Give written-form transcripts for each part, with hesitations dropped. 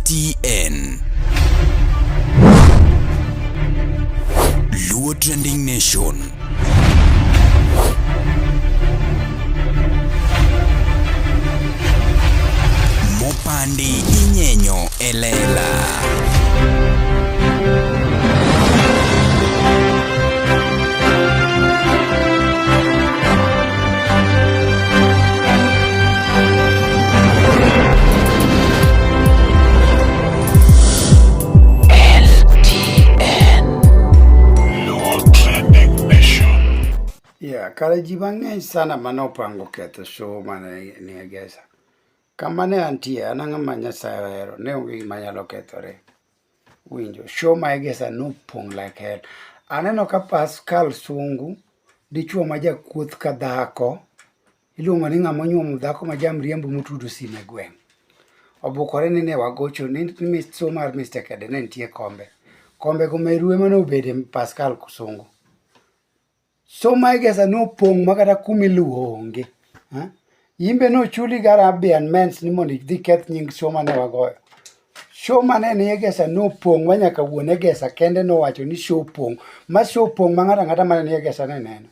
LTN. Luo Trending Nation. Mopandi inyenyo e lela. Yeah, kare ji mang'eny sana mane opango ketho show mane ni Egesa. Kama ne antie, an ang'ama Nyasaye ohero, ne onge gima nyalo kethore. Winjo, show ma Egesa nopong' like hell. Aneno ka Pascal Sungu, dichuo ma jakuoth ka dhako, iluongo ni ng'ama onyuomo dhako ma jamriembo motudo sime e gweng'. Obukore ni ne wagocho ni ni show mar Mr. Kede ne nitie kombe. Kombe go meru ema nobede Pascal Sungu. So ma Egesa nopong' ma kata kuma iluwo onge. Ha? Imbe nochuli gi Arabian Mens ni mondo idhi keth nying show mane wagoyo. Show mane ni Egesa nopong' ma nyaka wuon Egesa kende nowacho ni show opong'. Ma show opong' ma ng'ato ang'ata mane ni Egesa ne neno.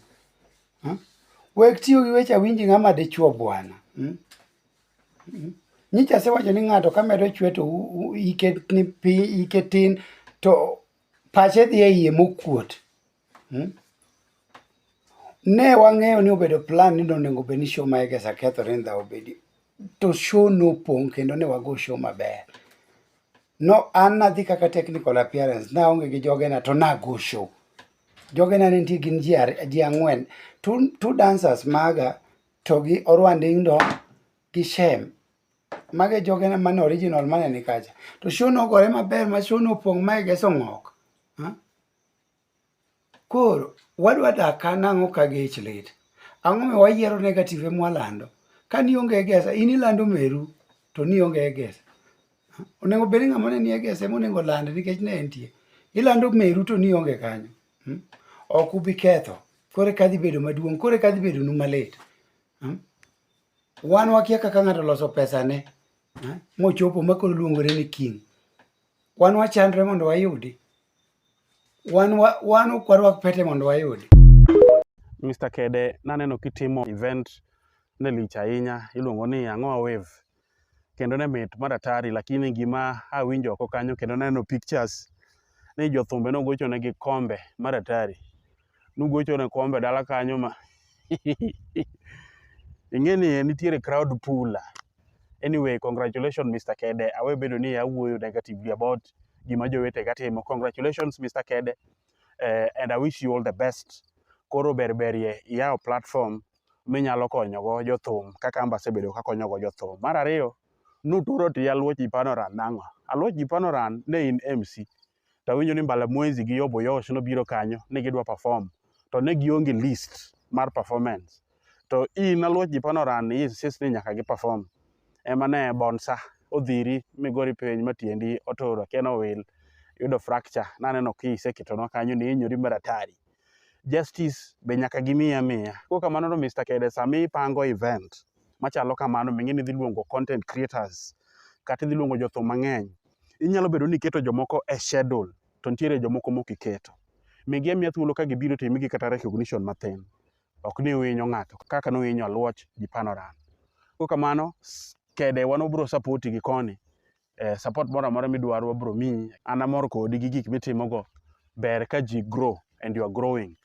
Ha? Wek tiyo gi weche awinji ng'ama dichuo bwana. Hmm? Hmm? Nyicha asewacho ni ng'ato ka medo chwe to ike ni piny, ike tin to pache dhi e iye mokuot. Hmm? Ne wang'eyo ni obedo plan ni onego bed ni show ma Egesa kethore ni dhawo obedi. To show nopong' kendo ne wago show maber. No, an nadhi kaka technical appearance, naonge gi jogena to nago show. Jogena ne nitie gin ji, ji ang'wen. Two dancers maga to gi Orwandingdo gi Shem. Mago e jogena mane original mane ni kacha. To show nogore maber ma show nopong' ma Egesa ong'ok. Ha? Koro wadwa dak ka nang'o ka gi ich lit? Ang'o momiyo wayiero negative ema walando? Ka nionge Egesa, in ilando meru to nionge Egesa. Onego bed ni ng'ama ne ni Egesa ema onego oland nikech ne entie. Ilando meru to nionge kanyo. Hmm? Ok ubi ketho. Koro eka dhi bedo maduong', koro eka dhi bedonu malit. Hmm? Wan wakia kaka ng'ato loso pesane hmm? mochopo ma koro luongore ni king. Wan wachandre mondo wayudi. Wan wa, wan ok warwak pete mondo wayudi. Mr. Kede, naneno kitimo event ne lich ahinya, iluongo ni Ang'owa Wave. Kendo ne mit mar atari, lakini gima awinjo oko kanyo kendo naneno pictures ni jothumbe nogochonegi kombe mar atari. Nugochone kombe dala kanyo ma ing'e ni nitiere crowd puller. Anyway, congratulations Mr. Kede. Awe bedo ni awuoyo negatively about gima jowetega timo. Congratulations Mr. Kede. And I wish you all the best. Koro ber berie iyawo platform minyalo konyogo jothum kaka amba asebedo kakonyogo jothum. Mar ariyo, nuturo tie Aluoch Jipanoran nang'o? Aluoch Jipanoran ne in MC. To awinjo ni Mbalamwezi gi Yobo Yosh nobiro kanyo ni gidwa perform. To ne gionge list mar performance. To in Aluoch Jipanoran i insist ni nyaka gi perform. Ema ne bonsa odhiri migori piny ma tiendi otur akia nowil yudo fracture. Naneno kiseketonwa kanyo ni ihinyori mar atari. Justice be nyaka gimiyi amiya. Kok kamano to Mr. Kede sama ipango event machalo kamano ming'e ni idhi luongo content creators kata idhi luongo jothum mang'eny, inyalo bedo ni iketo jomoko e schedule to nitiere jomoko mok iketo. Migi amiya thuolo ka gibiro to imigi kata recognition mathin. Ok ni uhinyo ng'ato kaka nuhinyo Aluoch gi Panoran. Kok kamano, Kede wan wabro support gi koni. Support moro amora midwaro wabro miyi. An amor kodi gi gik mitimogo. Ber ka ji grow and you are growing.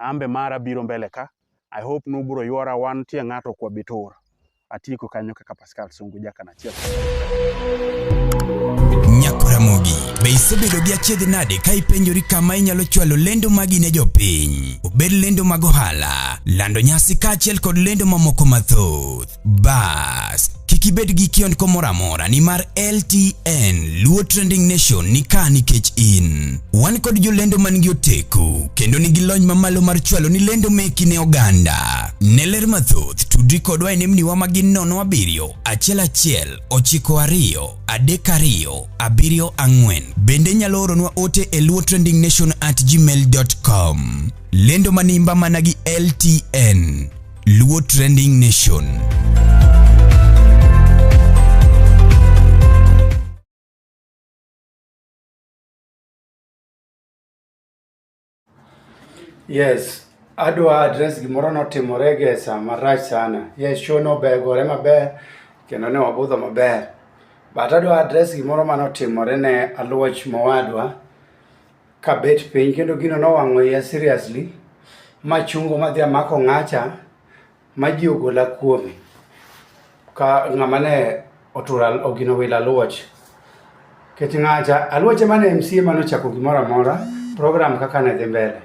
An be mara biro mbele ka. I hope nubro ywora wan tie ng'ato ok wabi tur. Atieko kanyo kaka Pascal Sungu Jakanachiel. Nyakoramogi, be isebedo gi achiedh nade ka ipenjori kama inyalo chwalo lendo magi ne jopiny? Obed lendo mag ohala, lando nyasi kaachiel kod lendo mamoko mathoth. Bas, kik ibed gi kiondko moro amora nimar LTN Luo Trending Nation ni ka nikech in. Wan kod jolendo man gi oteku kendo nigi lony mamalo mar chwalo ni lendo meki ne oganda. Ne ler mathoth, tudri kodwa e nembniwa ma gin 07 11 92 32 74. Bende inyalo oronwa ote e luotrendingnation@gmail.com. Lendo manimba mana gi LTN. Luo Trending Nation. Yes, adwa address gimoro notimore Gesa marach sana. Yes, show nobegore maber kendo ne wabudho maber. But adwa address gimoro manotimore ne Aluoch mowadwa kabet piny kendo gino nowang'o iya seriously machungo madhi amako ng'acha ma ji ogola kuome ka ng'ama ne otura ogino wilo Aluoch. Nikech ng'acha Aluoch ema ne MCA mane ochako gimoro amora program kaka ne dhi mbele.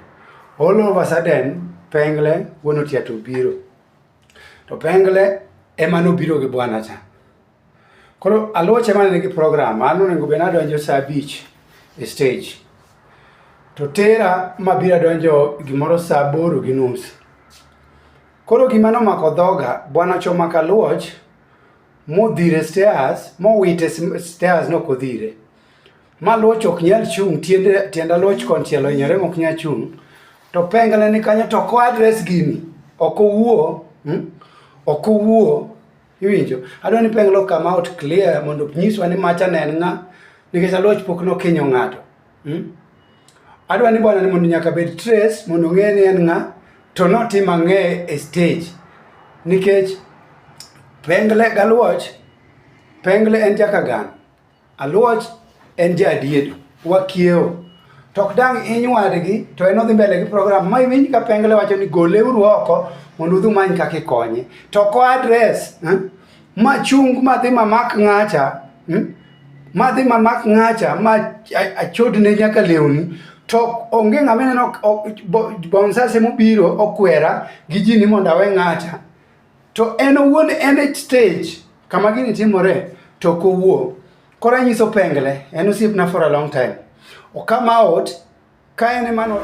All of a sudden Pengle wuon Otiato obiro. To Pengle ema nobiro gi bwana cha. Koro Aluoch ema ne nigi program, an onego bed ni adonjo saa abich e stage. To tera mabiro adonjo gimoro saa aboro gi nus. Koro gima nomako dhoga, bwana cha omako Aluoch modhire stairs, mowite stairs nok odhire. Ma Aluoch ok nyal chung', tiende, tiend Aluoch konchiel ohinyore mok nyal chung'. To Pengle ni kanyo to ok o address gini, ok owuo, Ok owuo. Iwinjo? Adwa ni Pengle come out clear mondo onyiswa ni macha ne en ng'a, nikech Aluoch pok nokinyo ng'ato. Adwa ni bwana ni mondo nyaka bed trace mondo ong'e ni en ng'a, to notim ang'e e stage. Nikech Pengle galuoch, Pengle en jakagan, Aluoch en jaadiedo, wakiewo. To ok dang' hiny wadgi to en odhi mbele gi program ma iwinj ka Pengle wacho ni goleuru oko mondo udhi umany kaka ikonye. To ok o address eh? ma chung ma dhi mamak ng'acha Ma dhi mamak ng'acha ma achodne nyaka lewni to onge ng'ama ineno Bonsase mobiro okwera gi ji ni mondo awe ng'acha. To en owuon en e stage kama gini timore to ok owuo. Koro anyiso Pengle, en osiepna for a long time. O come out ka en ema no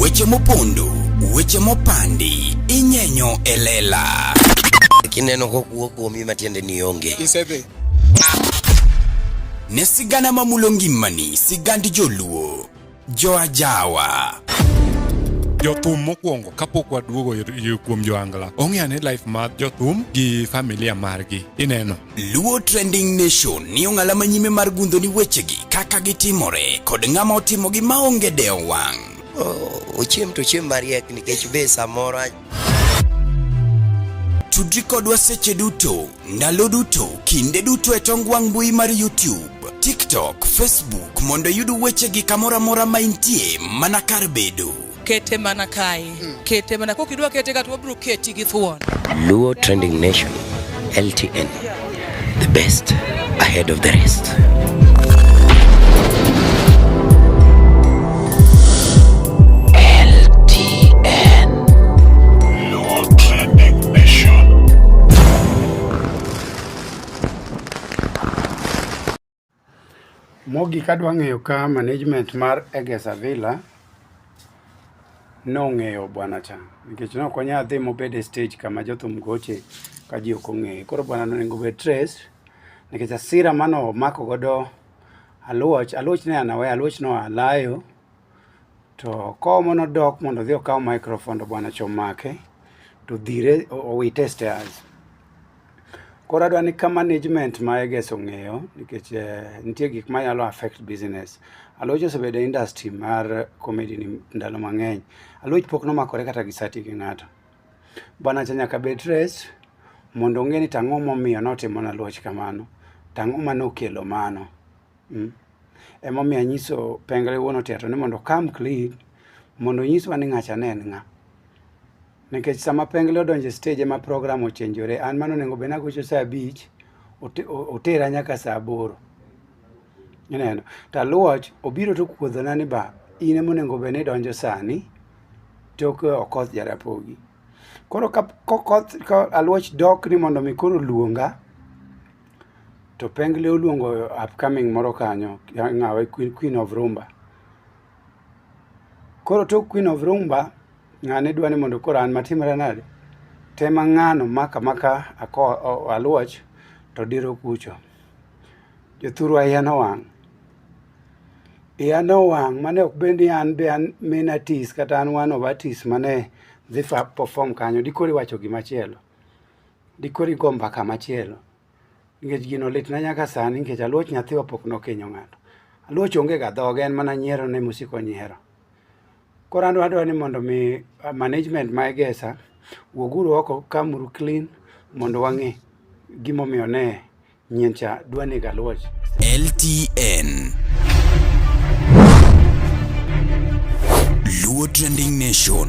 Weche mopondo, weche mopandi, inyenyo e lela. Kineno kokuo kuomi matiende ni onge. Isedhi. Ne sigana mamulo ngimani, sigand joluo. Joajawa. Jothum mokwongo kapok waduogo kuom joangla ong'e ane life mar jothum gi familia margi ineno. Luo Trending Nation ni ong'ala manyime mar gundho ni wechegi kaka gitimore kod ng'ama otimogi maonge dewo wang'. Ochiem to ochiem mariek nikech be samoro Tudri kodwa seche duto, ndalo duto, kinde duto e tong wang' mbui mar YouTube, TikTok, Facebook mondo iyud wechegi kamoro amora ma intie mana kar bedo. Kete mana kae. Kete mana kok idwa kete ka to wabiro keti gi thuon. Luo Trending Nation, LTN, the best ahead of the rest. LTN. Luo Trending Nation. Mogik adwa ng'eyo ka management mar Egesa Villa nong'eyo bwana cha nikech ne ok onyal dhi mobed e stage kama jothum goche ka ji ok ong'eye. Koro bwana no onego obed traced nikech hasira mane omako godo Aluoch, Aluoch ne an aware, Aluoch noa Layo to koomo nodok mondo odhi okaw microphone to bwana cha omake to odhire owite e stairs. Koro adwa ni ka management ma Eges ong'eyo nikech nitie gik manyalo affect business. Aluoch osebedo e industry mar comedy ni ndalo mang'eny. Aluoch pok nomakore kata gi sati gi ng'ato. Bwana cha nyaka bed traced mondo ong'e ni tang'o momiyo notimo ne Aluoch kamano, tang'o manokelo mano. Emomiyo anyiso Pengle wuon Otiato ni mondo come clean mondo onyiswa ni ng'acha ne en ng'a. Nikech sama Pengle odonjo e stage ema program ochenjore. An mano onego bed ni agocho saa abich, otera nyaka saa aboro. Ineno? To Aluoch obiro to okuodhona ni ba in ema onego bed ni idonjo sani tok Okoth Jarapogi. Koro ka Okoth ka Aluoch dok ni mondo mi koro oluonga, to Pengle oluongo upcoming moro kanyo, ng'awa Queen of Rumba. Koro tok Queen of Rumba, ng'ane dwa ni mondo koro an matimra nade? Tema ng'ano maka maka ako Aluoch to diro kucho. Jothurwa iya nowang'. Iya nowang' mane ok bed ni an be an main artist kata an one of artist mane dhi perform kanyo, dikoro iwacho gimachielo. Dikoro igo mbaka machielo. Nikech gino litna nyaka sani nikech Aluoch nyathiwa pok nokinyo ng'ato. Aluoch onge ga dhoge en mana nyiero ne mosiko nyiero. Koro an adwa ni mondo mi management ma Egesa wuoguru oko kamuru clean mondo wang'e gimomiyo ne nyien cha dwa nego Aluoch. LTN Luo Trending Nation.